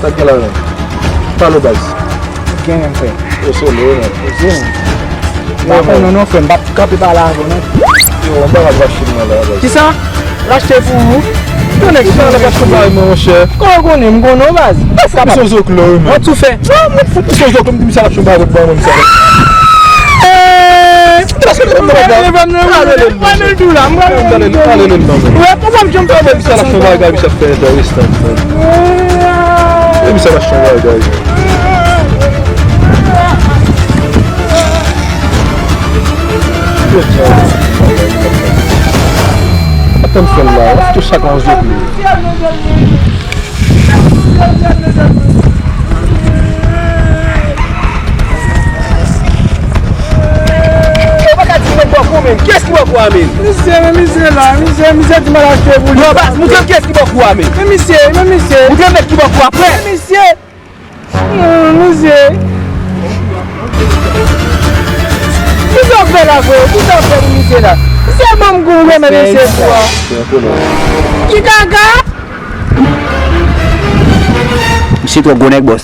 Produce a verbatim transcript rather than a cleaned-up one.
Sa k gen la menm? Pale baz. Gen menm frè. Yo solo wi menm. Yo solo. M pa konn non frè, m p ap kanpe pale avè w non. Yo, m pa ka machin nan la baz. Kisa? L achte pou ou? Yon nèg ki nan lè pa chonpay mwen monchè. Kòman w konnen? M konnen w baz. Mwen fou misye yon zoklo wi menm. Mwen tou fè. Mwen fou misye yon zoklo, m di misye al ap chonpay avè mwen menm sa. Eee! Paske m nan bagay. Pale l tou la, m pale l tou. Wè, pou sa m jwenn fè misye al ap fè bagay, misye ap fè entèresan. E misye al ap fè bagay. Atann fè l la, w ap tou chak anzo pou li. Yo pa ka di mwen bò kou menm. Kiyès ki bò kou a menm? Misye, men misye la, misye, misye di m al achte pou li. Non, baz, moutre m kiyès ki bò kou a menm. Men misye, men misye. Moutre m nèg ki bò kou a frè. Men misye. Hmm, misye. Kisa w fè la, frè? Kisa w fè pou misye la? Misye ban m gou, renmen misye tou a. Ki kaka? Misye twò gwo nèg bòs.